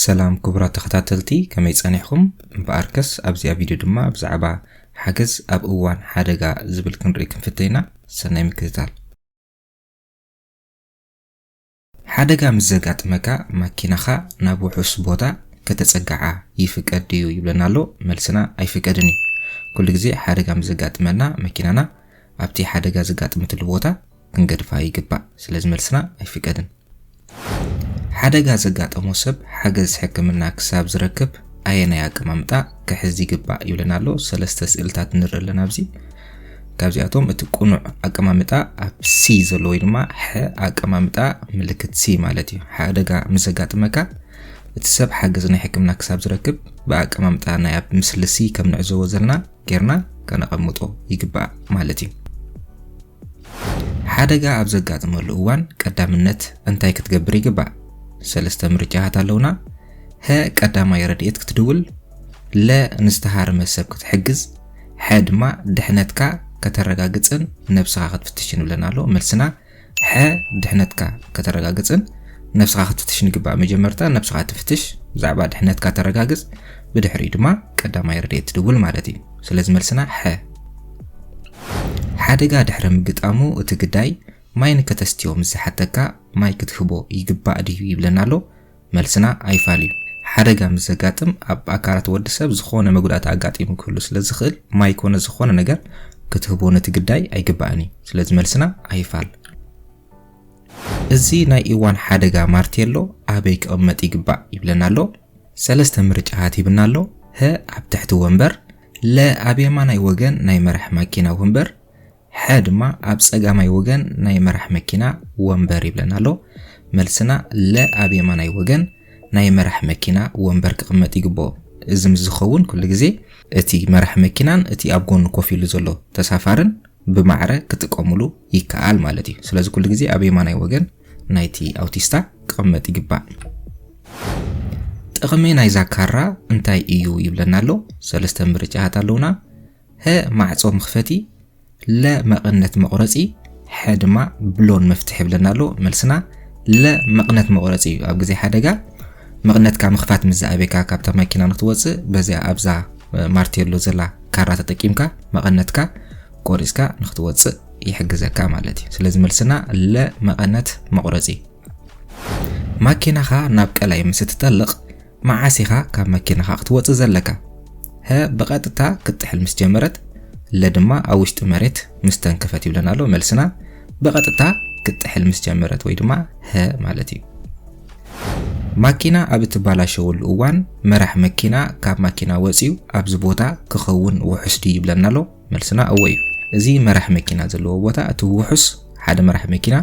ሰላም ክቡራት ተኸታተልቲ፣ ከመይ ጸኒሕኩም? እምበኣርከስ ኣብዚኣ ቪድዮ ድማ ብዛዕባ ሓገዝ ኣብ እዋን ሓደጋ ዝብል ክንርኢ ክንፍትን ኢና። ሰናይ ምክትታል። ሓደጋ ምስ ዘጋጥመካ ማኪናኻ ናብ ውሑስ ቦታ ከተጸግዓ ይፍቀድ ድዩ ይብለና ኣሎ። መልስና ኣይፍቀድን እዩ። ኩሉ ግዜ ሓደጋ ምስ ዘጋጥመና መኪናና ኣብቲ ሓደጋ ዘጋጥመትሉ ቦታ ክንገድፋ ይግባእ። ስለዚ መልስና ኣይፍቀድን። ሓደጋ ዘጋጠሞ ሰብ ሓገዝ ሕክምና ክሳብ ዝረክብ ኣየናይ ኣቀማምጣ ክሕዝ ይግባእ ይብለና ኣሎ። ሰለስተ ስእልታት ንርኢ ኣለና ኣብዚ። ካብዚኣቶም እቲ ቅኑዕ ኣቀማምጣ ኣብ ሲ ዘሎ ወይ ድማ ሐ ኣቀማምጣ ምልክት ሲ ማለት እዩ። ሓደጋ ምስ ዘጋጥመካ እቲ ሰብ ሓገዝ ናይ ሕክምና ክሳብ ዝረክብ ብኣቀማምጣ ናይ ኣብ ምስሊ ሲ ከም ንዕዘቦ ዘለና ጌርና ከነቐምጦ ይግባእ ማለት እዩ። ሓደጋ ኣብ ዘጋጥመሉ እዋን ቀዳምነት እንታይ ክትገብር ይግባእ? ሰለስተ ምርጫታት ኣለውና። ሀ ቀዳማይ ረድኤት ክትድውል፣ ለ ንዝተሃረመ ሰብ ክትሕግዝ፣ ሐ ድማ ድሕነትካ ከተረጋግጽን ነብስኻ ክትፍትሽን ይብለና ኣሎ። መልስና ሐ ድሕነትካ ከተረጋግጽን ነብስኻ ክትፍትሽን ይግባእ። መጀመርታ ነብስኻ ትፍትሽ፣ ብዛዕባ ድሕነትካ ተረጋግጽ፣ ብድሕሪኡ ድማ ቀዳማይ ረድኤት ትድውል ማለት እዩ። ስለዚ መልስና ሐ። ሓደጋ ድሕሪ ምግጣሙ እቲ ግዳይ ማይ ንከተስትዮ ምስ ዝሓተካ ማይ ክትህቦ ይግባእ ድዩ ይብለና ኣሎ። መልስና ኣይፋል እዩ። ሓደጋ ምስ ዘጋጥም ኣብ ኣካላት ወዲ ሰብ ዝኾነ መጉዳእቲ ኣጋጢሙ ክህሉ ስለ ዝኽእል ማይ ኮነ ዝኾነ ነገር ክትህቦ ነቲ ግዳይ ኣይግባእን እዩ። ስለዚ መልስና ኣይፋል። እዚ ናይ እዋን ሓደጋ ማርቴሎ ኣበይ ክቕመጥ ይግባእ ይብለና ኣሎ። ሰለስተ ምርጫታት ሂብና ኣሎ። ሀ ኣብ ትሕቲ ወንበር፣ ለ ኣብ የማናይ ወገን ናይ መራሕ ማኪና ወንበር፣ ሐ ድማ ኣብ ጸጋማይ ወገን ናይ መራሕ መኪና ወንበር ይብለና ኣሎ። መልስና ለ ኣብ የማናይ ወገን ናይ መራሕ መኪና ወንበር ክቕመጥ ይግብኦ። እዚ ምስ ዝኸውን ኩሉ ግዜ እቲ መራሕ መኪናን እቲ ኣብ ጎኑ ኮፍ ኢሉ ዘሎ ተሳፋርን ብማዕረ ክጥቀሙሉ ይከኣል ማለት እዩ። ስለዚ ኩሉ ግዜ ኣብ የማናይ ወገን ናይቲ ኣውቲስታ ክቕመጥ ይግባእ። ጥቕሚ ናይዛ ካራ እንታይ እዩ ይብለና ኣሎ። ሰለስተ ምርጫታት ኣለውና። ሀ ማዕጾ መኽፈቲ፣ ለ መቐነት መቑረጺ፣ ሐ ድማ ብሎን መፍትሕ ይብለና ኣሎ። መልስና ለ መቐነት መቑረጺ እዩ። ኣብ ግዜ ሓደጋ መቐነትካ ምኽፋት ምስ ዝኣበካ ካብታ ማኪና ንክትወጽእ በዚኣ ኣብዛ ማርቴሎ ዘላ ካራ ተጠቂምካ መቐነትካ ቆሪጽካ ንክትወጽእ ይሕግዘካ ማለት እዩ። ስለዚ መልስና ለ መቐነት መቑረጺ። ማኪናኻ ናብ ቀላይ ምስ እትጠልቕ መዓስ ኢኻ ካብ ማኪናኻ ክትወጽእ ዘለካ? ሀ ብቐጥታ ክትጥሕል ምስ ጀመረት፣ ለ ድማ ኣብ ውሽጢ መሬት ምስ ተንከፈት ይብለና ኣሎ። መልስና ብቐጥታ ክትጥሕል ምስ ጀመረት ወይ ድማ ሀ ማለት እዩ። ማኪና ኣብ እትባላሸወሉ እዋን መራሕ መኪና ካብ ማኪና ወጺኡ ኣብዚ ቦታ ክኸውን ውሑስ ድዩ ይብለና ኣሎ። መልስና እወ እዩ። እዚ መራሕ መኪና ዘለዎ ቦታ እቲ ውሑስ ሓደ መራሕ መኪና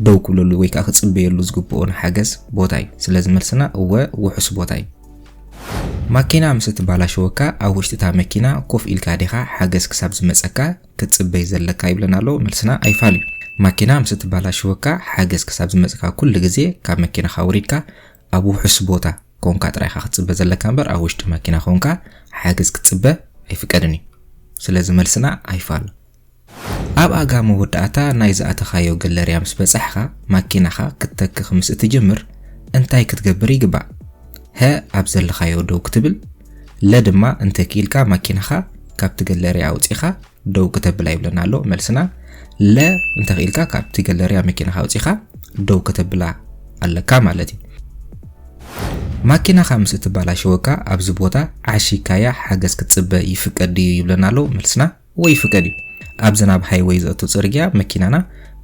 ደው ክብለሉ ወይ ከዓ ክጽበየሉ ዝግብኦ ንሓገዝ ቦታ እዩ። ስለዚ መልስና እወ ውሑስ ቦታ እዩ። ማኪና ምስ እትባላሸወካ ኣብ ውሽጢ እታ መኪና ኮፍ ኢልካ ዲኻ ሓገዝ ክሳብ ዝመጸካ ክትጽበይ ዘለካ ይብለና ኣሎ። መልስና ኣይፋል እዩ። ማኪና ምስ እትባላሸወካ ሓገዝ ክሳብ ዝመጸካ ኩሉ ግዜ ካብ መኪናኻ ወሪድካ ኣብ ውሑስ ቦታ ኮንካ ጥራይ ኢኻ ክትጽበ ዘለካ እምበር ኣብ ውሽጢ ማኪና ኮንካ ሓገዝ ክትጽበ ኣይፍቀድን እዩ። ስለዚ መልስና ኣይፋል። ኣብ ኣጋ መወዳእታ ናይ ዝኣተኻዮ ገለርያ ምስ በጻሕኻ ማኪናኻ ክትተክኽ ምስ እትጅምር እንታይ ክትገብር ይግባእ? ሀ ኣብ ዘለኻዮ ደው ክትብል፣ ለ ድማ እንተክኢልካ ማኪናኻ ካብቲ ገለርያ ኣውጺኻ ደው ከተብላ ይብለና ኣሎ። መልስና ለ እንተኽኢልካ ካብቲ ገለርያ መኪናኻ ኣውጺኻ ደው ከተብላ ኣለካ ማለት እዩ። ማኪናኻ ምስ እትባላሸወካ ኣብዚ ቦታ ዓሺካያ ሓገዝ ክትጽበ ይፍቀድ ድዩ ይብለና ኣሎ። መልስና ወይ ይፍቀድ እዩ። ኣብዚ ናብ ሃይወይ ዘእቱ ጽርግያ መኪናና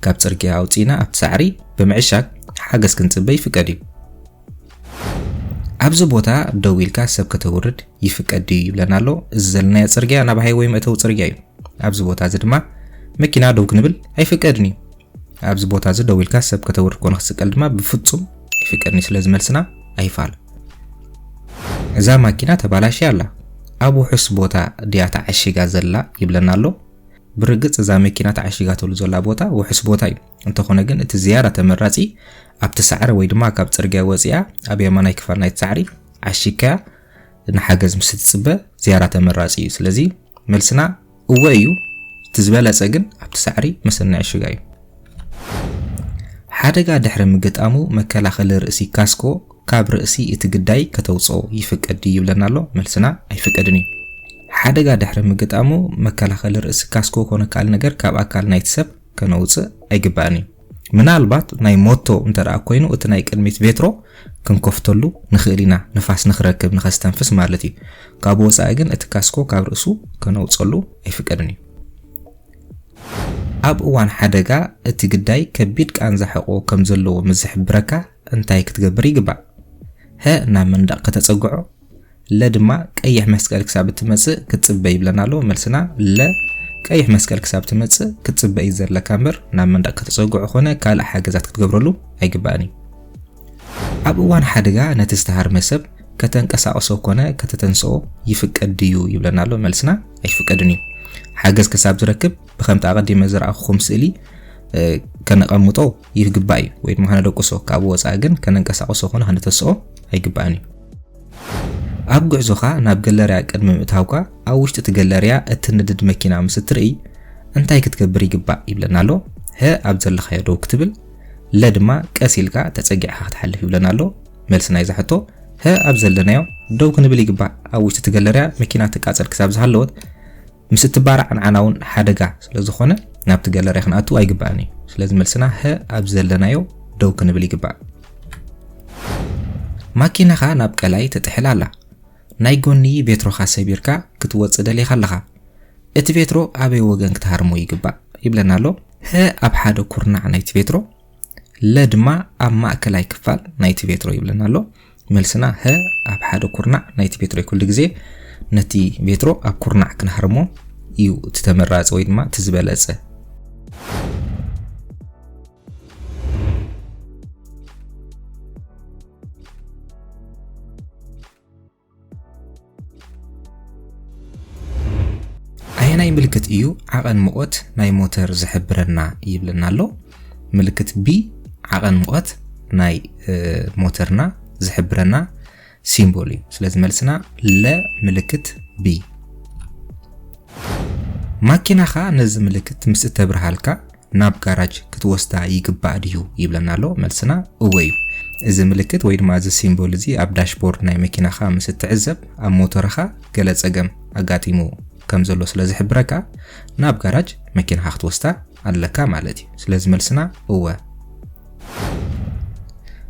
ካብ ጽርግያ ኣውጺና ኣብቲ ሳዕሪ ብምዕሻግ ሓገዝ ክንጽበ ይፍቀድ እዩ። ኣብዚ ቦታ ደው ኢልካ ሰብ ከተውርድ ይፍቀድ ድዩ ይብለና ኣሎ። እዚ ዘለናዮ ጽርግያ ናብ ሃይወይ መእተዊ ጽርግያ እዩ። ኣብዚ ቦታ እዚ ድማ መኪና ደው ክንብል ኣይፍቀድን እዩ። ኣብዚ ቦታ እዚ ደው ኢልካ ሰብ ከተውርድ ኮነ ክትስቀል ድማ ብፍጹም ኣይፍቀድን እዩ። ስለዚ መልስና ኣይፋል። እዛ ማኪና ተባላሽያ ኣላ። ኣብ ውሑስ ቦታ ድያ ተዓሺጋ ዘላ ይብለና ኣሎ። ብርግጽ እዛ መኪና ተዓሺጋትሉ ዘላ ቦታ ውሑስ ቦታ እዩ። እንተኾነ ግን እቲ ዝያዳ ተመራጺ ኣብቲ ሳዕሪ ወይ ድማ ካብ ጽርግያ ወጺኣ ኣብ የማናይ ክፋል ናይቲ ሳዕሪ ዓሺካያ ንሓገዝ ምስ እትጽበ ዝያዳ ተመራጺ እዩ። ስለዚ መልስና እወ እዩ። እቲ ዝበለጸ ግን ኣብቲ ሳዕሪ ምስ እንዕሽጋ እዩ። ሓደጋ ድሕሪ ምግጣሙ መከላኸሊ ርእሲ ካስኮ ካብ ርእሲ እቲ ግዳይ ከተውፅኦ ይፍቀድ ድዩ ይብለና ኣሎ። መልስና ኣይፍቀድን እዩ። ሓደጋ ድሕሪ ምግጣሙ መከላኸሊ ርእሲ ካስኮ ኮነ ካልእ ነገር ካብ ኣካል ናይቲ ሰብ ከነውፅእ ኣይግባእን እዩ። ምናልባት ናይ ሞቶ እንተ ደኣ ኮይኑ እቲ ናይ ቅድሚት ቬትሮ ክንከፍተሉ ንኽእል ኢና፣ ንፋስ ንኽረክብ ንኸስተንፍስ ማለት እዩ። ካብ ወፃኢ ግን እቲ ካስኮ ካብ ርእሱ ከነውፀሉ ኣይፍቀድን እዩ። ኣብ እዋን ሓደጋ እቲ ግዳይ ከቢድ ቃንዛ ሕቖ ከም ዘለዎ ምስ ዝሕብረካ እንታይ ክትገብር ይግባእ? ሀ፣ ናብ መንደቕ ከተጸግዖ፣ ለ ድማ ቀይሕ መስቀል ክሳብ እትመጽእ ክትጽበ ይብለና ኣሎ። መልስና ለ፣ ቀይሕ መስቀል ክሳብ ትመጽእ ክትጽበ እዩ ዘለካ እምበር ናብ መንደቕ ከተጸግዖ ኮነ ካልእ ሓገዛት ክትገብረሉ ኣይግባእን እዩ። ኣብ እዋን ሓደጋ ነቲ ዝተሃርመ ሰብ ከተንቀሳቕሶ ኮነ ከተተንስኦ ይፍቀድ ድዩ ይብለና ኣሎ። መልስና ኣይፍቀድን እዩ። ሓገዝ ክሳብ ዝረክብ ብከምቲ ኣቐዲመ ዝረኣኹኹም ስእሊ፣ እ፣ ከነቐምጦ ይግባእ እዩ፣ ወይ ድማ ከነደቅሶ። ካብኡ ወፃኢ ግን ከነንቀሳቕሶ ኮነ ከነተስኦ ኣይግባእን እዩ። ኣብ ጉዕዞኻ ናብ ገለርያ ቅድሚ ምእታውካ ኣብ ውሽጢ እቲ ገለርያ እትንድድ መኪና ምስ እትርኢ እንታይ ክትገብር ይግባእ ይብለና ኣሎ። ሀ፣ ኣብ ዘለኻዮ ደው ክትብል፣ ለ ድማ ቀስ ኢልካ ተጸጊዕካ ክትሓልፍ ይብለና ኣሎ። መልሲ ናይዛ ሕቶ ሀ፣ ኣብ ዘለናዮ ደው ክንብል ይግባእ። ኣብ ውሽጢ እቲ ገለርያ መኪና ትቃጸል ክሳብ ዝሃለወት ምስ እትባራዕ ንዓና እውን ሓደጋ ስለ ዝኾነ ናብቲ ገለርያ ክንኣቱ ኣይግባእን እዩ። ስለዚ መልስና ሀ፣ ኣብ ዘለናዮ ደው ክንብል ይግባእ። ማኪናኻ ናብ ቀላይ ትጥሕል ኣላ። ናይ ጎኒ ቬትሮኻ ሰቢርካ ክትወጽእ ደሊኻ ኣለኻ። እቲ ቬትሮ ኣበይ ወገን ክትሃርሞ ይግባእ ይብለና ኣሎ። ሀ፣ ኣብ ሓደ ኩርናዕ ናይቲ ቬትሮ፣ ለ ድማ ኣብ ማእከላይ ክፋል ናይቲ ቬትሮ ይብለና ኣሎ። መልስና ሀ፣ ኣብ ሓደ ኩርናዕ ናይቲ ቬትሮ እዩ። ኩሉ ግዜ ነቲ ቬትሮ ኣብ ኩርናዕ ክንሃርሞ እዩ እቲ ተመራጺ ወይ ድማ እቲ ዝበለጸ። ኣየናይ ምልክት እዩ ዓቐን ሙቐት ናይ ሞተር ዝሕብረና ይብለና ኣሎ። ምልክት ቢ ዓቐን ሙቐት ናይ፣ እ፣ ሞተርና ዝሕብረና ሲምቦል እዩ። ስለዚ መልስና ለ ምልክት ቢ። ማኪናኻ ነዚ ምልክት ምስ እተብርሃልካ ናብ ጋራጅ ክትወስዳ ይግባእ ድዩ ይብለና ኣሎ። መልስና እወ እዩ። እዚ ምልክት ወይ ድማ እዚ ሲምቦል እዚ ኣብ ዳሽቦርድ ናይ መኪናኻ ምስ እትዕዘብ ኣብ ሞተርኻ ገለ ጸገም ኣጋጢሙ ከም ዘሎ ስለ ዝሕብረካ ናብ ጋራጅ መኪናኻ ክትወስዳ ኣለካ ማለት እዩ። ስለዚ መልስና እወ።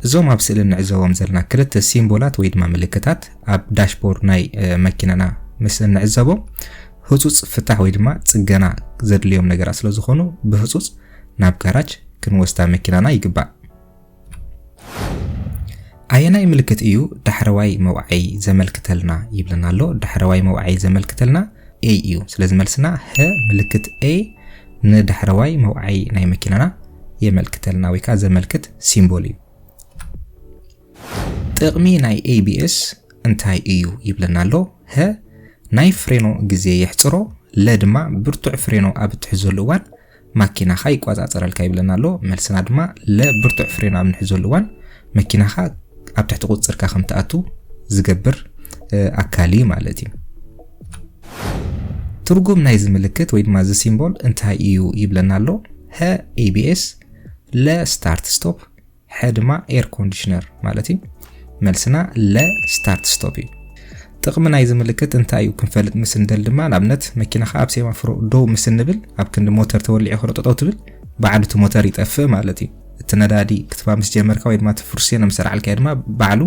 እዞም ኣብ ስእሊ እንዕዘቦም ዘለና ክልተ ሲምቦላት ወይ ድማ ምልክታት ኣብ ዳሽቦርድ ናይ፣ እ፣ መኪናና ምስ እንዕዘቦም ህጹጽ ፍታሕ ወይ ድማ ጽገና ዘድልዮም ነገራት ስለ ዝኾኑ ብህጹጽ ናብ ጋራጅ ክንወስዳ መኪናና ይግባእ። ኣየናይ ምልክት እዩ ዳሕረዋይ መውዓይ ዘመልክተልና ይብለና ኣሎ። ዳሕረዋይ መውዓይ ዘመልክተልና ኤ እዩ። ስለዚ መልስና ሀ ምልክት ኤ ንዳሕረዋይ መውዓይ ናይ መኪናና የመልክተልና ወይ ከዓ ዘመልክት ሲምቦል እዩ። ጥቕሚ ናይ ኤ ቢ ኤስ እንታይ እዩ ይብለና ኣሎ። ሀ ናይ ፍሬኖ ግዜ የሕፅሮ፣ ለ ድማ ብርቱዕ ፍሬኖ ኣብ እትሕዘሉ እዋን ማኪናኻ ይቆፃፀረልካ ይብለና ኣሎ። መልስና ድማ ለ ብርቱዕ ፍሬኖ ኣብ ንሕዘሉ እዋን መኪናኻ ኣብ ትሕቲ ቁፅፅርካ ከም ትኣቱ ዝገብር፣ እ፣ ኣካል እዩ ማለት እዩ። ትርጉም ናይዚ ምልክት ወይ ድማ እዚ ሲምቦል እንታይ እዩ ይብለና ኣሎ። ሀ ኤ ቢ ኤስ፣ ለ ስታርት ስቶፕ፣ ሐ ድማ ኤር ኮንዲሽነር ማለት እዩ። መልስና ለ ስታርት ስቶፕ እዩ። ጥቕሚ ናይዚ ምልክት እንታይ እዩ ክንፈልጥ ምስ እንደሊ ድማ ንኣብነት መኪናኻ ኣብ ሴማፎሮ ደው ምስ እንብል ኣብ ክንዲ ሞተር ተወሊዑ ከሎ ጠጠው ትብል ባዕሉ እቲ ሞተር ይጠፍእ ማለት እዩ። እቲ ነዳዲ ክትባ ምስ ጀመርካ ወይ ድማ እቲ ፍርሴኖ ምስ ኣልዓልካዮ ድማ ባዕሉ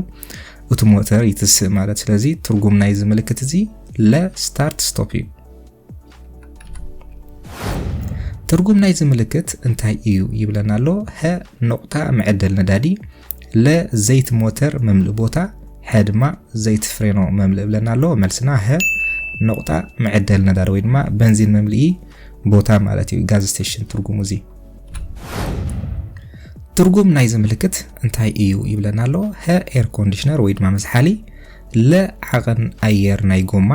እቲ ሞተር ይትስእ ማለት። ስለዚ ትርጉም ናይዚ ምልክት እዚ ለ ስታርት ስቶፕ እዩ። ትርጉም ናይዚ ምልክት እንታይ እዩ ይብለና ኣሎ። ሀ ነቑጣ መዐደል ነዳዲ፣ ለ ዘይት ሞተር መምልእ ቦታ፣ ሐ ድማ ዘይት ፍሬኖ መምልእ ብለና ኣሎ። መልስና ሀ ነቑጣ መዐደል ነዳዲ ወይ ድማ በንዚን መምልኢ ቦታ ማለት እዩ። ጋዝ ስቴሽን ትርጉሙ እዚ። ትርጉም ናይዚ ምልክት እንታይ እዩ ይብለና ኣሎ። ሀ ኤር ኮንዲሽነር ወይ ድማ መዝሓሊ፣ ለ ዓቐን ኣየር ናይ ጎማ፣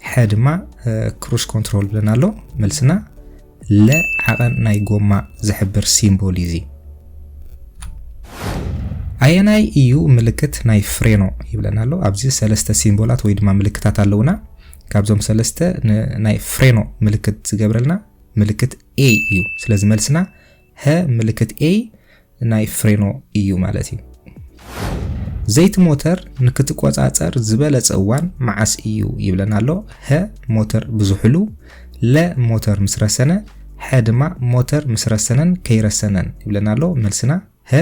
ሐ ድማ፣ እ፣ ክሩዝ ኮንትሮል ብለና ኣሎ። መልስና ለ ዓቐን ናይ ጎማ ዝሕብር ሲምቦል እዩ እዚ። ኣየናይ እዩ ምልክት ናይ ፍሬኖ ይብለና ኣሎ። ኣብዚ ሰለስተ ሲምቦላት ወይ ድማ ምልክታት ኣለውና። ካብዞም ሰለስተ ን-፣ ናይ ፍሬኖ ምልክት ዝገብረልና ምልክት ኤ እዩ። ስለዚ መልስና ሀ ምልክት ኤ ናይ ፍሬኖ እዩ ማለት እዩ። ዘይቲ ሞተር ንክትቆጻጸር ዝበለጸ እዋን መዓስ እዩ ይብለና ኣሎ። ሀ፣ ሞተር ብዙሕሉ፣ ለ፣ ሞተር ምስ ረሰነ፣ ሐ ድማ ሞተር ምስ ረሰነን ከይረሰነን ይብለና ኣሎ። መልስና ሀ፣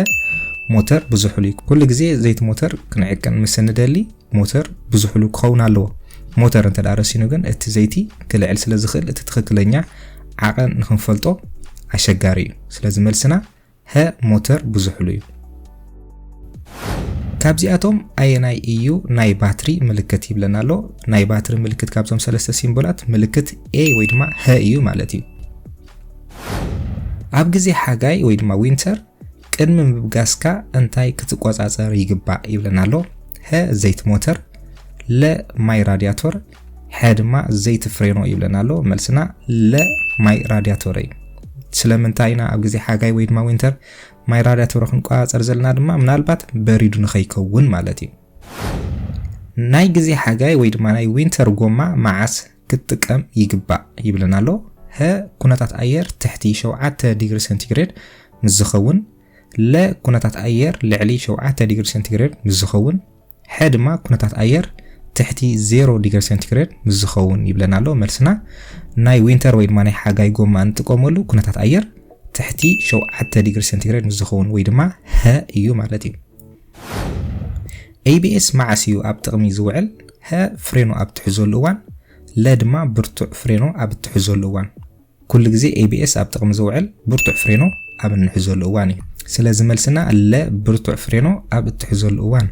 ሞተር ብዙሕሉ እዩ። ኩሉ ግዜ ዘይቲ ሞተር ክንዕቅን ምስ እንደሊ ሞተር ብዙሕሉ ክኸውን ኣለዎ። ሞተር እንተ ደኣ ረሲኑ ግን እቲ ዘይቲ ክልዕል ስለ ዝኽእል እቲ ትኽክለኛ ዓቐን ንክንፈልጦ ኣሸጋሪ እዩ። ስለዚ መልስና ሀ፣ ሞተር ብዙሕሉ እዩ። ካብዚኣቶም ኣየናይ እዩ ናይ ባትሪ ምልክት ይብለና ኣሎ። ናይ ባትሪ ምልክት ካብዞም ሰለስተ ሲምቦላት ምልክት ኤ ወይ ድማ ሀ እዩ ማለት እዩ። ኣብ ግዜ ሓጋይ ወይ ድማ ዊንተር ቅድሚ ምብጋስካ እንታይ ክትቆጻጸር ይግባእ ይብለና ኣሎ። ሀ፣ ዘይቲ ሞተር፣ ለ፣ ማይ ራድያቶር፣ ሐ ድማ ዘይቲ ፍሬኖ ይብለና ኣሎ። መልስና ለ፣ ማይ ራድያቶር እዩ። ስለምንታይ ኢና ኣብ ግዜ ሓጋይ ወይ ድማ ዊንተር ማይ ራድያቶር ክንቆጻጸር ዘለና ድማ ምናልባት በሪዱ ንኸይከውን ማለት እዩ። ናይ ግዜ ሓጋይ ወይ ድማ ናይ ዊንተር ጎማ መዓስ ክትጥቀም ይግባእ ይብለና ኣሎ። ሀ፣ ኩነታት ኣየር ትሕቲ ሸውዓተ ዲግሪ ሴንቲግሬድ ምስ ዝኸውን፣ ለ፣ ኩነታት ኣየር ልዕሊ ሸውዓተ ዲግሪ ሴንቲግሬድ ምስ ዝኸውን፣ ሐ ድማ ኩነታት ኣየር ትሕቲ ዜሮ ዲግሪ ሴንቲግሬድ ምስ ዝኸውን ይብለና ኣሎ። መልስና ናይ ዊንተር ወይ ድማ ናይ ሓጋይ ጎማ እንጥቀመሉ ኩነታት ኣየር ትሕቲ ሸውዓተ ዲግሪ ሴንቲግሬድ ምስ ዝኸውን ወይ ድማ ሀ እዩ ማለት እዩ። ኤ ቢ ኤስ መዓስ እዩ ኣብ ጥቕሚ ዝውዕል? ሀ፣ ፍሬኖ ኣብ ትሕዘሉ እዋን፣ ለ ድማ ብርቱዕ ፍሬኖ ኣብ እትሕዘሉ እዋን። ኩሉ ግዜ ኤ ቢ ኤስ ኣብ ጥቕሚ ዝውዕል ብርቱዕ ፍሬኖ ኣብ እንሕዘሉ እዋን እዩ። ስለዚ መልስና ለ፣ ብርቱዕ ፍሬኖ ኣብ እትሕዘሉ እዋን።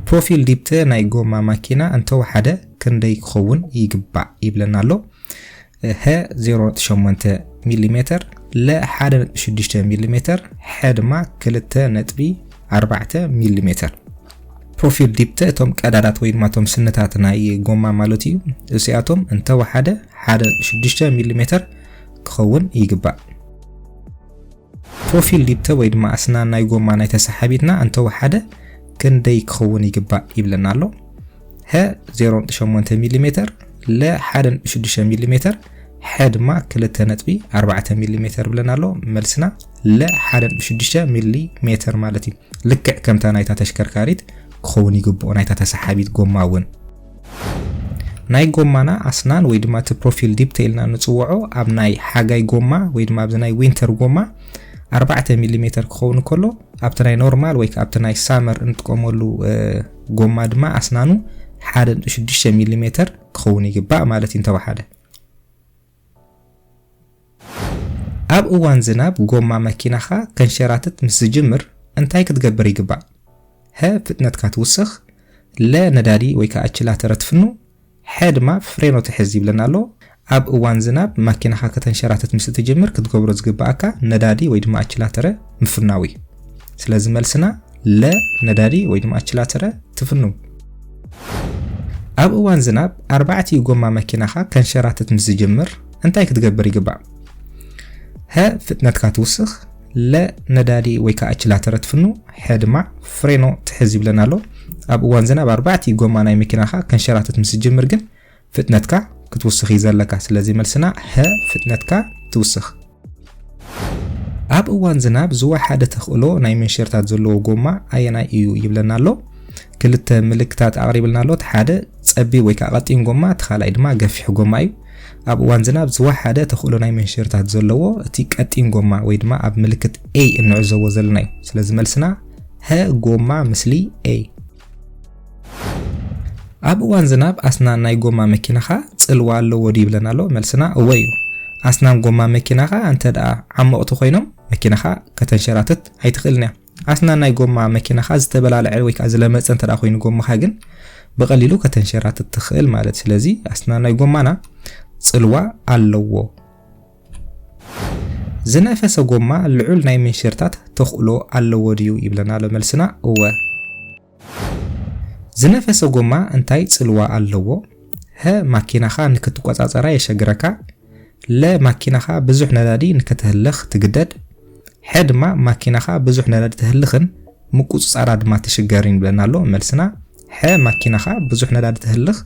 ፕሮፊል ዲፕተ ናይ ጎማ ማኪና እንተወሓደ ክንደይ ክኸውን ይግባእ ይብለና ኣሎ። ሀ፣ ዜሮ ነጥቢ ሸሞንተ ሚሊ ሜተር፣ ለ፣ ሓደ ነጥቢ ሽዱሽተ ሚሊ ሜተር፣ ሐ ድማ ክልተ ነጥቢ ኣርባዕተ ሚሊ ሜተር። ፕሮፊል ዲፕተ እቶም ቀዳዳት ወይ ድማ እቶም ስንታት ናይ ጎማ ማለት እዩ። እዚኣቶም እንተወሓደ ሓደ ነጥቢ ሽዱሽተ ሚሊ ሜተር ክኸውን ይግባእ። ፕሮፊል ዲፕተ ወይ ድማ ኣስናን ናይ ጎማ ናይ ተሰሓቢትና እንተወሓደ ክንደይ ክኸውን ይግባእ ይብለና ኣሎ። ሀ፣ ዜሮ ነጥቢ ሸሞንተ ሚሊ ሜተር፣ ለ፣ ሓደ ነጥቢ ሽዱሽተ ሚሊ ሜተር፣ ሐ ድማ ክልተ ነጥቢ ኣርባዕተ ሚሊ ሜተር ይብለና ኣሎ። መልስና ለ፣ ሓደ ነጥቢ ሽዱሽተ ሚሊ ሜተር ማለት እዩ። ልክዕ ከምታ ናይታ ተሽከርካሪት ክኸውን ይግብኦ፣ ናይታ ተሰሓቢት ጎማ እውን። ናይ ጎማና ኣስናን ወይ ድማ እቲ ፕሮፊል ዲፕተ ኢልና ንጽውዖ ኣብ ናይ ሓጋይ ጎማ ወይ ድማ ኣብዚ ናይ ዊንተር ጎማ ኣርባዕተ ሚሊ ሜተር ክኸውን ከሎ፣ ኣብቲ ናይ ኖርማል ወይ ከኣ ኣብቲ ናይ ሳመር እንጥቀመሉ፣ እ፣ ጎማ ድማ ኣስናኑ ሓደ ነጥቢ ሽዱሽተ ሚሊ ሜተር ክኸውን ይግባእ ማለት እዩ እንተወሓደ። ኣብ እዋን ዝናብ ጎማ መኪናኻ ከንሸራትት ምስ ዝጅምር እንታይ ክትገብር ይግባእ? ሀ፣ ፍጥነትካ ትውስኽ፣ ለ፣ ነዳዲ ወይ ከኣ ኣችላተረ ትፍኑ፣ ሐ ድማ ፍሬኖ ትሕዝ ይብለና ኣሎ። ኣብ እዋን ዝናብ ማኪናኻ ከተንሸራትት ምስ እትጅምር ክትገብሮ ዝግብኣካ ነዳዲ ወይ ድማ ኣችላተረ ምፍናው እዩ። ስለዚ መልስና ለ፣ ነዳዲ ወይ ድማ ኣችላተረ ትፍኑ። ኣብ እዋን ዝናብ ኣርባዕቲኡ ጎማ መኪናኻ ከንሸራትት ምስ ዝጅምር እንታይ ክትገብር ይግባእ? ሀ፣ ፍጥነትካ ትውስኽ፣ ለ፣ ነዳዲ ወይ ከኣ ኣችላተረ ትፍኑ፣ ሐ ድማ ፍሬኖ ትሕዝ ይብለና ኣሎ። ኣብ እዋን ዝናብ ኣርባዕቲኡ ጎማ ናይ መኪናኻ ከንሸራትት ምስ ዝጅምር ግን ፍጥነትካ ክትውስኽ እዩ ዘለካ። ስለዚ መልስና ሀ፣ ፍጥነትካ ትውስኽ። ኣብ እዋን ዝናብ ዝወሓደ ተኽእሎ ናይ መንሸርታት ዘለዎ ጎማ ኣየናይ እዩ ይብለና ኣሎ። ክልተ ምልክታት ኣቕሪብልና ኣሎ። እቲ ሓደ ጸቢብ ወይ ከኣ ቀጢን ጎማ፣ እቲ ካልኣይ ድማ ገፊሕ ጎማ እዩ። ኣብ እዋን ዝናብ ዝወሓደ ተኽእሎ ናይ መንሸርታት ዘለዎ እቲ ቀጢን ጎማ ወይ ድማ ኣብ ምልክት ኤ እንዕዘቦ ዘለና እዩ። ስለዚ መልስና ሀ፣ ጎማ ምስሊ ኤ። ኣብ እዋን ዝናብ ኣስናን ናይ ጎማ መኪናኻ ጽልዋ ኣለዎ ድዩ ይብለና ኣሎ። መልስና እወ እዩ። ኣስናን ጎማ መኪናኻ እንተ ደኣ ዓሞቕቲ ኮይኖም መኪናኻ ከተንሸራትት ኣይትኽእልን እያ። ኣስናን ናይ ጎማ መኪናኻ ዝተበላለዐ ወይ ከኣ ዝለመጸ እንተ ደኣ ኮይኑ ጎማኻ ግን ብቐሊሉ ከተንሸራትት ትኽእል ማለት። ስለዚ ኣስናን ናይ ጎማና ጽልዋ ኣለዎ። ዝነፈሰ ጎማ ልዑል ናይ ምንሽርታት ተኽእሎ ኣለዎ ድዩ ይብለና ኣሎ። መልስና እወ። ዝነፈሰ ጎማ እንታይ ጽልዋ ኣለዎ? ሀ፣ ማኪናኻ ንክትቆጻጸራ የሸግረካ። ለ፣ ማኪናኻ ብዙሕ ነዳዲ ንክተህልኽ ትግደድ። ሐ ድማ ማኪናኻ ብዙሕ ነዳዲ ተህልኽን ምቁጽጻራ ድማ ትሽገርን ይብለና ኣሎ። መልስና ሐ፣ ማኪናኻ ብዙሕ ነዳዲ ተህልኽ፣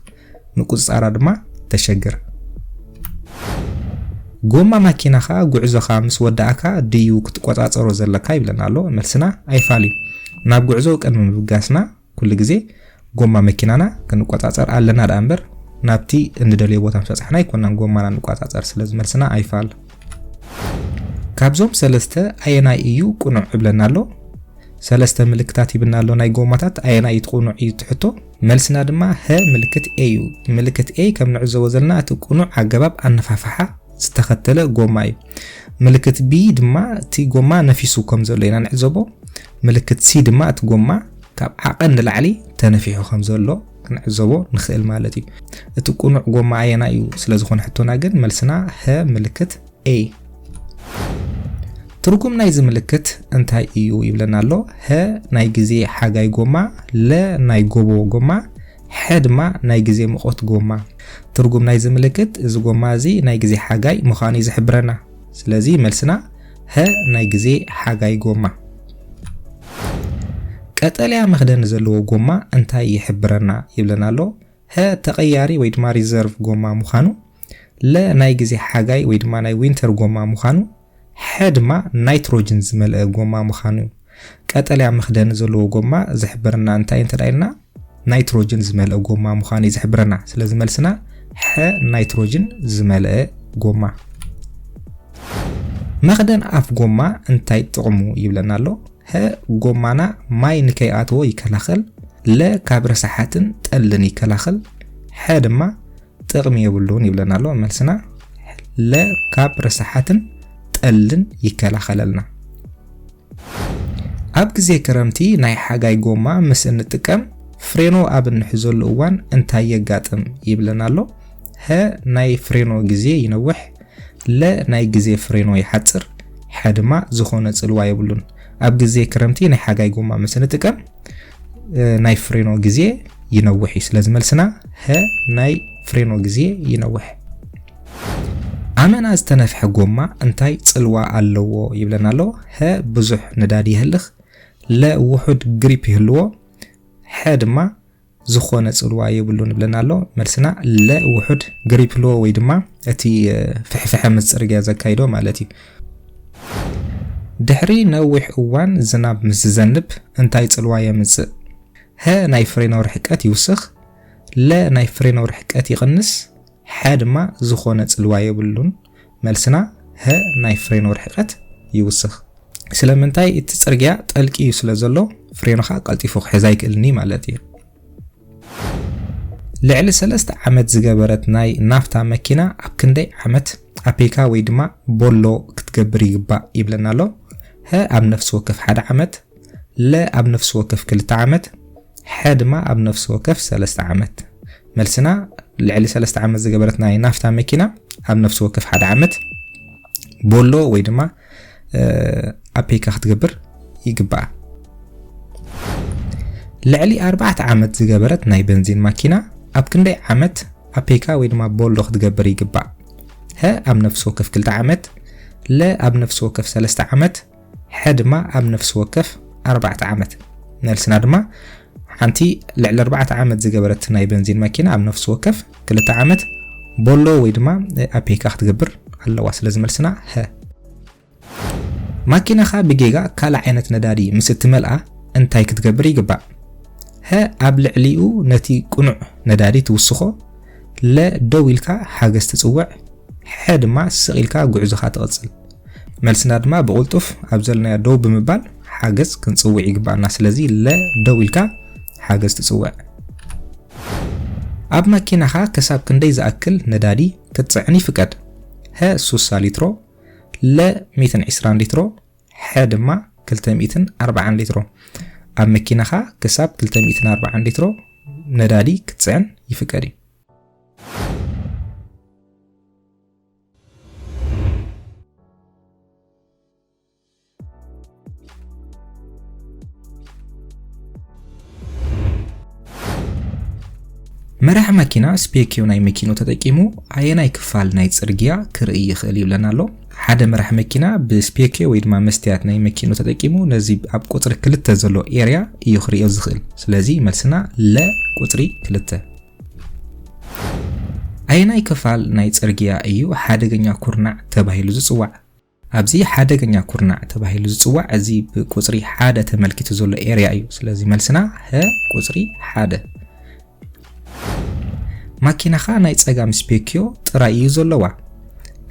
ምቁጽጻራ ድማ ተሸግር። ጎማ ማኪናኻ ጉዕዞኻ ምስ ወዳእካ ድዩ ክትቆጻጸሮ ዘለካ ይብለና ኣሎ። መልስና ኣይፋል እዩ። ናብ ጉዕዞ ቅድሚ ምብጋስና ኩሉ ግዜ ጎማ መኪናና ክንቆጻጸር ኣለና ደኣ እምበር ናብቲ እንደልዮ ቦታ ምስ በጻሕና ኣይኮናን ጎማና ንቆጻጸር። ስለዚ መልስና ኣይፋል። ካብዞም ሰለስተ ኣየናይ እዩ ቅኑዕ እብለና ኣሎ። ሰለስተ ምልክታት ይብና ኣሎ ናይ ጎማታት ኣየናይ እዩ ቅኑዕ እዩ ትሕቶ። መልስና ድማ ሀ ምልክት ኤ እዩ። ምልክት ኤ ከም ንዕዘቦ ዘለና እቲ ቅኑዕ ኣገባብ ኣነፋፍሓ ዝተኸተለ ጎማ እዩ። ምልክት ቢ ድማ እቲ ጎማ ነፊሱ ከም ዘሎ ኢና ንዕዘቦ። ምልክት ሲ ድማ እቲ ጎማ ካብ ዓቐን ንላዕሊ ተነፊሑ ከም ዘሎ ክንዕዘቦ ንኽእል ማለት እዩ። እቲ ቅኑዕ ጎማ ኣየናይ እዩ ስለ ዝኾነ ሕቶና ግን መልስና ሀ ምልክት ኤ። ትርጉም ናይዚ ምልክት እንታይ እዩ ይብለና ኣሎ። ሀ ናይ ግዜ ሓጋይ ጎማ፣ ለ ናይ ጎቦ ጎማ፣ ሐ ድማ ናይ ግዜ ሙቐት ጎማ። ትርጉም ናይዚ ምልክት እዚ ጎማ እዚ ናይ ግዜ ሓጋይ ምዃኑ እዩ ዝሕብረና። ስለዚ መልስና ሀ ናይ ግዜ ሓጋይ ጎማ። ቀጠልያ መኽደኒ ዘለዎ ጎማ እንታይ ይሕብረና ይብለና ኣሎ። ሀ ተቐያሪ ወይ ድማ ሪዘርቭ ጎማ ምዃኑ፣ ለ ናይ ግዜ ሓጋይ ወይ ድማ ናይ ዊንተር ጎማ ምዃኑ፣ ሐ ድማ ናይትሮጅን ዝመልአ ጎማ ምዃኑ እዩ። ቀጠልያ መኽደኒ ዘለዎ ጎማ ዝሕብረና እንታይ እንተ ኢልና ናይትሮጅን ዝመልአ ጎማ ምዃኑ እዩ ዝሕብረና። ስለዚ መልስና ሐ ናይትሮጅን ዝመልአ ጎማ። መኽደን ኣፍ ጎማ እንታይ ጥቕሙ ይብለና ኣሎ። ሀ ጎማና ማይ ንከይኣትዎ ይከላኸል። ለ ካብ ረሳሓትን ጠልን ይከላኸል። ሐ ድማ ጥቕሚ የብሉን ይብለና ኣሎ። መልስና ለ ካብ ረሳሓትን ጠልን ይከላኸለልና። ኣብ ግዜ ክረምቲ ናይ ሓጋይ ጎማ ምስ እንጥቀም ፍሬኖ ኣብ እንሕዘሉ እዋን እንታይ የጋጥም ይብለና ኣሎ። ሀ ናይ ፍሬኖ ግዜ ይነውሕ። ለ ናይ ግዜ ፍሬኖ ይሓጽር። ሐ ድማ ዝኾነ ጽልዋ የብሉን። ኣብ ግዜ ክረምቲ ናይ ሓጋይ ጎማ ምስ እንጥቀም ናይ ፍሬኖ ግዜ ይነውሕ እዩ። ስለዚ መልስና ሀ ናይ ፍሬኖ ግዜ ይነውሕ። ኣመና ዝተነፍሐ ጎማ እንታይ ጽልዋ ኣለዎ ይብለና ኣሎ። ሀ ብዙሕ ነዳዲ የህልኽ። ለ ውሑድ ግሪፕ ይህልዎ። ሐ ድማ ዝኾነ ጽልዋ የብሉን ይብለና ኣሎ። መልስና ለ ውሑድ ግሪፕ ኣለዎ ወይ ድማ እቲ ፍሕፍሐ ምስ ጽርግያ ዘካይዶ ማለት እዩ። ድሕሪ ነዊሕ እዋን ዝናብ ምስ ዝዘንብ እንታይ ጽልዋ የምጽእ? ሀ ናይ ፍሬኖ ርሕቀት ይውስኽ። ለ ናይ ፍሬኖ ርሕቀት ይቕንስ። ሐ ድማ ዝኾነ ጽልዋ የብሉን። መልስና ሀ ናይ ፍሬኖ ርሕቀት ይውስኽ። ስለምንታይ እቲ ጽርግያ ጠልቂ እዩ ስለ ዘሎ ፍሬኖኻ ቀልጢፉ ክሕዝ ኣይክእልን እዩ ማለት እዩ። ልዕሊ ሰለስተ ዓመት ዝገበረት ናይ ናፍታ መኪና ኣብ ክንደይ ዓመት ኣፔካ ወይ ድማ ቦሎ ክትገብር ይግባእ ይብለና ኣሎ። ሀ ኣብ ነፍሲ ወከፍ ሓደ ዓመት፣ ለ ኣብ ነፍሲ ወከፍ ክልተ ዓመት፣ ሐ ድማ ኣብ ነፍሲ ወከፍ ሰለስተ ዓመት። መልስና ልዕሊ ሰለስተ ዓመት ዝገበረት ናይ ናፍታ መኪና ኣብ ነፍሲ ወከፍ ሓደ ዓመት ቦሎ ወይ ድማ ኣፔካ ክትገብር ይግባኣ። ልዕሊ ኣርባዕተ ዓመት ዝገበረት ናይ በንዚን ማኪና ኣብ ክንደይ ዓመት ኣፔካ ወይ ድማ ቦሎ ክትገብር ይግባእ? ሀ ኣብ ነፍሲ ወከፍ ክልተ ዓመት፣ ለ ኣብ ነፍሲ ወከፍ ሰለስተ ዓመት፣ ሐ ድማ ኣብ ነፍሲ ወከፍ ኣርባዕተ ዓመት። መልስና ድማ ሓንቲ ልዕሊ ኣርባዕተ ዓመት ዝገበረት ናይ በንዚን ማኪና ኣብ ነፍሲ ወከፍ ክልተ ዓመት ቦሎ ወይ ድማ ኣፔካ ክትገብር ኣለዋ። ስለዚ መልስና ሀ። ማኪናኻ ብጌጋ ካልእ ዓይነት ነዳዲ ምስ እትመልኣ እንታይ ክትገብር ይግባእ? ሀ ኣብ ልዕሊኡ ነቲ ቅኑዕ ነዳዲ ትውስኾ፣ ለ ደው ኢልካ ሓገዝ ትጽውዕ፣ ሐ ድማ ስቕ ኢልካ ጉዕዞኻ ትቕጽል። መልስና ድማ ብቕልጡፍ ኣብ ዘለናዮ ደው ብምባል ሓገዝ ክንጽውዕ ይግባኣና። ስለዚ ለ ደው ኢልካ ሓገዝ ትጽውዕ። ኣብ ማኪናኻ ክሳብ ክንደይ ዝኣክል ነዳዲ ክትጽዕን ይፍቀድ? ሀ ሱሳ ሊትሮ፣ ለ ሚእትን ዕስራን ሊትሮ፣ ሐ ድማ ክልተ ሚእትን ኣርባዓን ሊትሮ። ኣብ መኪናኻ ክሳብ ክልተ ሚእትን ኣርባዓን ሊትሮ ነዳዲ ክትጽዕን ይፍቀድ እዩ። መራሕ መኪና ስፔክዮ ናይ መኪኑ ተጠቂሙ ኣየናይ ክፋል ናይ ጽርግያ ክርኢ ይኽእል ይብለና ኣሎ። ሓደ መራሕ መኪና ብስፔክዮ ወይ ድማ መስትያት ናይ መኪኑ ተጠቂሙ ነዚ ኣብ ቁጽሪ ክልተ ዘሎ ኤርያ እዩ ክርእዮ ዝኽእል። ስለዚ መልስና ለ ቁጽሪ ክልተ። ኣየናይ ክፋል ናይ ጽርግያ እዩ ሓደገኛ ኩርናዕ ተባሂሉ ዝጽዋዕ? ኣብዚ ሓደገኛ ኩርናዕ ተባሂሉ ዝጽዋዕ እዚ ብቁጽሪ ሓደ ተመልኪቱ ዘሎ ኤርያ እዩ። ስለዚ መልስና ሀ ቁጽሪ ሓደ። ማኪናኻ ናይ ጸጋም ስፔክዮ ጥራይ እዩ ዘለዋ።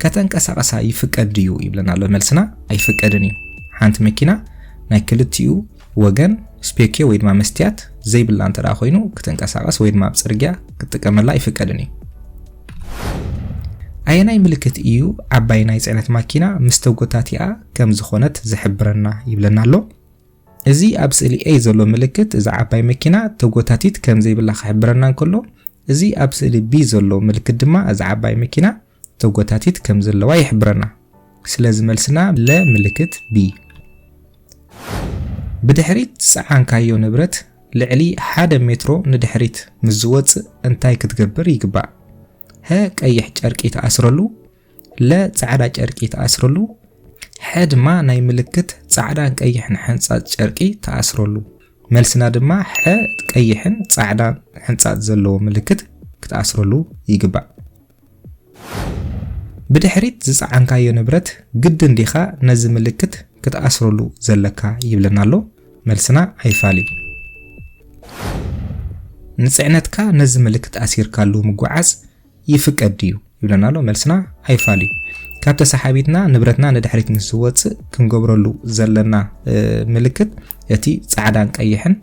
ከተንቀሳቐሳ ይፍቀድ ድዩ ይብለና ኣሎ። መልስና ኣይፍቀድን እዩ። ሓንቲ መኪና ናይ ክልቲኡ ወገን ስፔክዮ ወይ ድማ መስትያት ዘይብላ እንተ ደኣ ኮይኑ ክትንቀሳቐስ ወይ ድማ ኣብ ጽርግያ ክትጥቀመላ ኣይፍቀድን እዩ። ኣየናይ ምልክት እዩ ዓባይ ናይ ጽዕነት ማኪና ምስ ተጎታቲኣ ከም ዝኾነት ዝሕብረና ይብለና ኣሎ። እዚ ኣብ ስእሊ A ዘሎ ምልክት እዛ ዓባይ መኪና ተጎታቲት ከም ዘይብላ ክሕብረና እንከሎ፣ እዚ ኣብ ስእሊ B ዘሎ ምልክት ድማ እዛ ዓባይ መኪና ተጎታቲት ከም ዘለዋ ይሕብረና። ስለዚ መልስና ለ ምልክት B። ብድሕሪት ዝጸዓንካዮ ንብረት ልዕሊ ሓደ ሜትሮ ንድሕሪት ምስ ዝወጽእ እንታይ ክትገብር ይግባእ? ሀ ቀይሕ ጨርቂ ትኣስረሉ፣ ለ ጻዕዳ ጨርቂ ትኣስረሉ፣ ሐ ድማ ናይ ምልክት ጻዕዳን ቀይሕን ሕንጻጽ ጨርቂ ትኣስረሉ። መልስና ድማ ሐ ቀይሕን ጻዕዳን ሕንጻጽ ዘለዎ ምልክት ክትኣስረሉ ይግባእ። ብድሕሪት ዝጸዓንካዮ ንብረት ግድን ዲኻ ነዚ ምልክት ክትኣስረሉ ዘለካ ይብለና ኣሎ። መልስና ኣይፋል እዩ። ንጽዕነትካ ነዚ ምልክት ኣሲርካሉ ምጉዓዝ ይፍቀድ ድዩ ይብለና ኣሎ። መልስና ኣይፋል እዩ። ካብ ተሰሓቢትና ንብረትና ንድሕሪት ምስ ዝወጽእ ክንገብረሉ ዘለና ምልክት እቲ ጻዕዳን ቀይሕን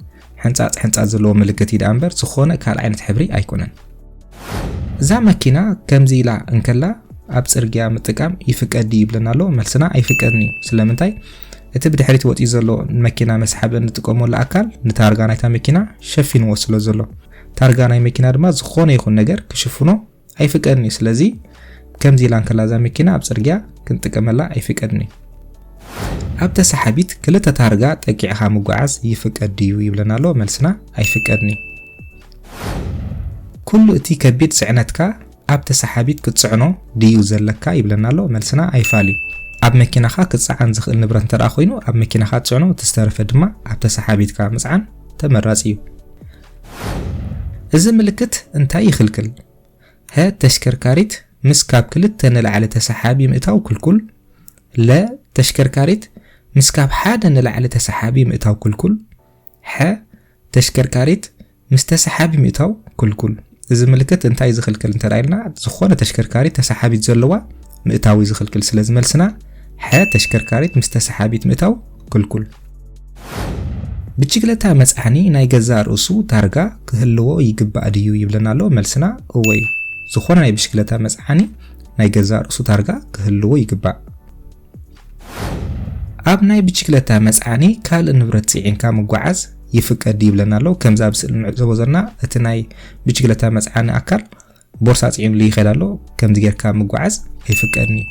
ሕንጻጽ ሕንጻጽ ዘለዎ ምልክት እዩ ደኣ እምበር ዝኾነ ካልእ ዓይነት ሕብሪ ኣይኮነን። እዛ መኪና ከምዚ ኢላ እንከላ ኣብ ጽርግያ ምጥቃም ይፍቀድ ድዩ ይብለና ኣሎ። መልስና ኣይፍቀድን እዩ። ስለምንታይ? እቲ ብድሕሪት ወጺኡ ዘሎ መኪና መስሓቢ እንጥቀመሉ ኣካል ንታርጋ ናይታ መኪና ሸፊንዎ ስለ ዘሎ፣ ታርጋ ናይ መኪና ድማ ዝኾነ ይኹን ነገር ክሽፍኖ ኣይፍቀድን እዩ። ስለዚ ከምዚ ኢላ እንከላ እዛ መኪና ኣብ ጽርግያ ክንጥቀመላ ኣይፍቀድን እዩ። ኣብ ተሰሓቢት ክልተ ታርጋ ጠቂዕኻ ምጉዓዝ ይፍቀድ ድዩ ይብለና ኣሎ። መልስና ኣይፍቀድን እዩ። ኩሉ እቲ ከቢድ ጽዕነትካ ኣብ ተሰሓቢት ክትጽዕኖ ድዩ ዘለካ ይብለና ኣሎ። መልስና ኣይፋል እዩ። ኣብ መኪናኻ ክጸዓን ዝኽእል ንብረት እንተ ደኣ ኮይኑ ኣብ መኪናኻ ትጽዕኖ፣ እቲ ዝተረፈ ድማ ኣብ ተሰሓቢትካ ምጽዓን ተመራጺ እዩ። እዚ ምልክት እንታይ ይኽልክል? ሀ ተሽከርካሪት ምስ ካብ ክልተ ንላዕሊ ተሰሓቢ ምእታው ክልኩል፣ ለ ተሽከርካሪት ምስ ካብ ሓደ ንላዕሊ ተሰሓቢ ምእታው ክልኩል፣ ሐ ተሽከርካሪት ምስ ተሰሓቢ ምእታው ክልኩል። እዚ ምልክት እንታይ ዝኽልክል እንተ ደኣ ኢልና፣ ዝኾነ ተሽከርካሪት ተሰሓቢት ዘለዋ ምእታው እዩ ዝኽልክል። ስለዚ መልስና ሐ ተሽከርካሪት ምስ ተሰሓቢት ምእታው ክልኩል። ብችግለታ መጽዓኒ ናይ ገዛእ ርእሱ ታርጋ ክህልዎ ይግባእ ድዩ ይብለና ኣሎ። መልስና እወ እዩ። ዝኾነ ናይ ብሽክለታ መጽዓኒ ናይ ገዛእ ርእሱ ታርጋ ክህልዎ ይግባእ። ኣብ ናይ ብችክለታ መጽዓኒ ካልእ ንብረት ጽዒንካ ምጓዓዝ ይፍቀድ ድዩ ይብለና ኣሎ። ከምዚ ኣብ ስእሊ ንዕዘቦ ዘለና እቲ ናይ ብችክለታ መጽዓኒ ኣካል ቦርሳ ጽዒንሉ ይኸይድ ኣሎ። ከምዚ ጌርካ ምጓዓዝ ኣይፍቀድን እዩ።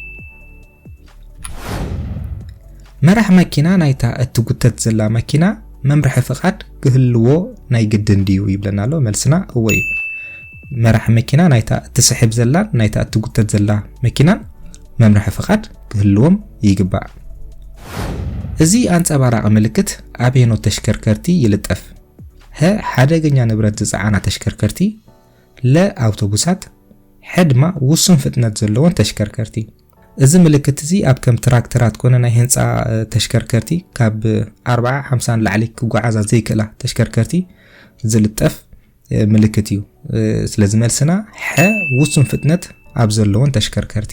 መራሕ መኪና ናይታ እትጉተት ዘላ መኪና መምርሒ ፍቓድ ክህልዎ ናይ ግድን ድዩ ይብለና ኣሎ። መልስና እወ እዩ። መራሕ መኪና ናይታ እትስሕብ ዘላን ናይታ እትጉተት ዘላ መኪናን መምርሒ ፍቓድ ክህልዎም ይግባእ። እዚ ኣንጸባራቒ ምልክት ኣበየኖት ተሽከርከርቲ ይልጠፍ? ሀ ሓደገኛ ንብረት ዝጸዓና ተሽከርከርቲ፣ ለ ኣውቶቡሳት፣ ሐ ድማ ውሱን ፍጥነት ዘለወን ተሽከርከርቲ። እዚ ምልክት እዚ ኣብ ከም ትራክተራት ኮነ ናይ ህንጻ ተሽከርከርቲ ካብ ኣርብዓ ሓምሳ ንላዕሊ ክጓዓዛ ዘይክእላ ተሽከርከርቲ ዝልጠፍ ምልክት እዩ። ስለዚ መልስና ሐ ውሱን ፍጥነት ኣብ ዘለወን ተሽከርከርቲ።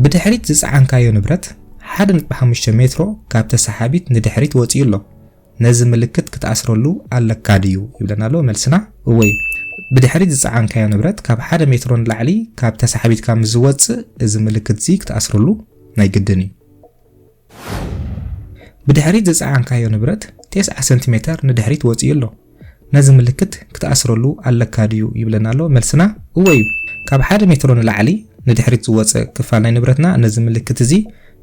ብድሕሪት ዝጸዓንካዮ ንብረት ሓደ ነጥቢ ሓሙሽተ ሜትሮ ካብ ተሰሓቢት ንድሕሪት ወጺኡ ኣሎ። ነዚ ምልክት ክትኣስረሉ ኣለካ ድዩ ይብለና ኣሎ። መልስና እወ እዩ። ብድሕሪት ዝጸዓንካዮ ንብረት ካብ ሓደ ሜትሮ ንላዕሊ ካብ ተሰሓቢትካ ምስ ዝወጽእ እዚ ምልክት እዚ ክትኣስረሉ ናይ ግድን እዩ። ብድሕሪት ዝጸዓንካዮ ንብረት ተስዓ ሰንቲሜተር ንድሕሪት ወጺኡ ኣሎ። ነዚ ምልክት ክትኣስረሉ ኣለካ ድዩ ይብለና ኣሎ። መልስና እወ እዩ። ካብ ሓደ ሜትሮ ንላዕሊ ንድሕሪት ዝወጸ ክፋል ናይ ንብረትና ነዚ ምልክት እዚ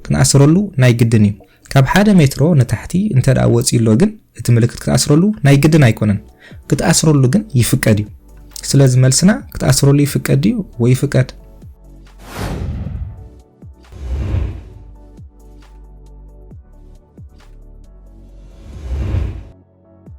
ክንኣስረሉ ናይ ግድን እዩ። ካብ ሓደ ሜትሮ ንታሕቲ እንተ ደኣ ወጺኡ ኣሎ ግን እቲ ምልክት ክትኣስረሉ ናይ ግድን ኣይኮነን። ክትኣስረሉ ግን ይፍቀድ እዩ። ስለዚ መልስና ክትኣስረሉ ይፍቀድ ድዩ? እወ ይፍቀድ።